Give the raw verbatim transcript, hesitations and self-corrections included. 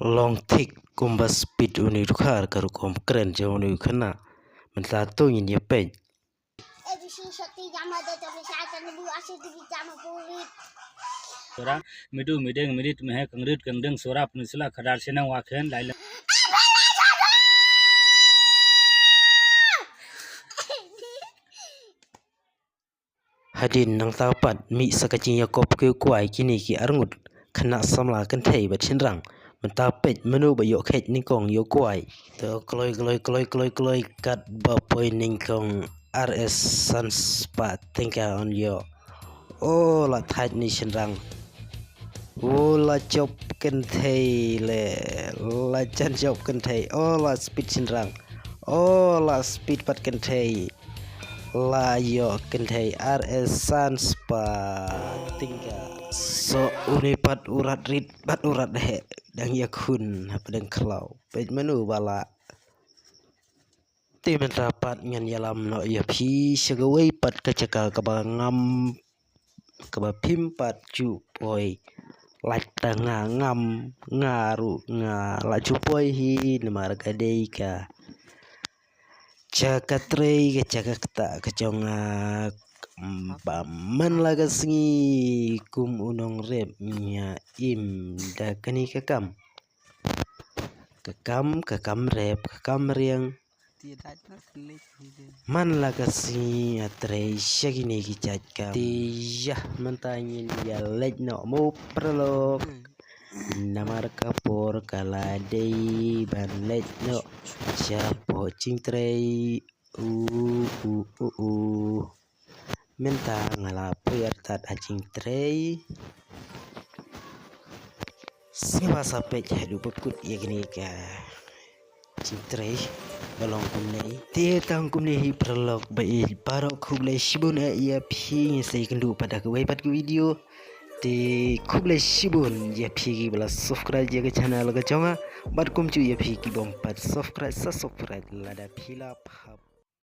Long thik kumba speed uni rukhar ka rukom kren jong uni khana. Mynta to ngin ïa peit. Sura, midu, mideng, midit, mehe, kangrit, kangdeng, sura, peninsula, khadar, senang, wakhen, lailang. Hadien nangta pat mih sa ka jingïakop ki kwai kine ki arngut khynnah samla kynthei bad shynrang. Mynta peit mano ba ïoh kheit nyngkong ïoh kwai. To kloi kloi kloi kloi kloi kat ba poi nyngkong ar san spah tyngka un ïoh. O la thait ni shynrang. O la jop kynthei le. La jan jop kynthei. O la speed shynrang. O la speed pat kynthei. La ïoh kynthei ar san spah tyngka. So uni pat u rat rit pat u rat heh dang ïakhun hapdeng khlaw. Peit mano ba la. Te mynta pat ngan ïalam noh ïa phi sha kawei pat ka jaka kaba ngam, kaba phim pat ju poi. Lait ta nga ngam, nga ruh nga la ju poi hi namar ka dei ka jaka trei, ka jaka ktah ka jong nga. Ba man la ka sngi kum u nongrep nga im da kane ka kam. Ka kam, ka kam rep, ka kam riang. Man la ka sngi nga trei sha kine ki jait kam. Te ïa mynta ngin ïa leit noh mo paralok. Namar ka por ka la dei ban leit noh shapoh jingtrei. U u u u. Mynta nga la poi artat ha jingtrei. Sngewbha sa peit haduh ba kut ïa kane ka jingtrei ba long kumne. Te tang kumne hi paralok ba ïeit baroh, khublei shibun ïa phi. Ngin sa ïakynduh pat ha kawei pat ka video. Te khublei shibun ïa phi kiba la subscribe ïa ka channel ka jong nga. Bad kumjuh ïa phi kibym pat subscribe sa subscribe lada phi la phap.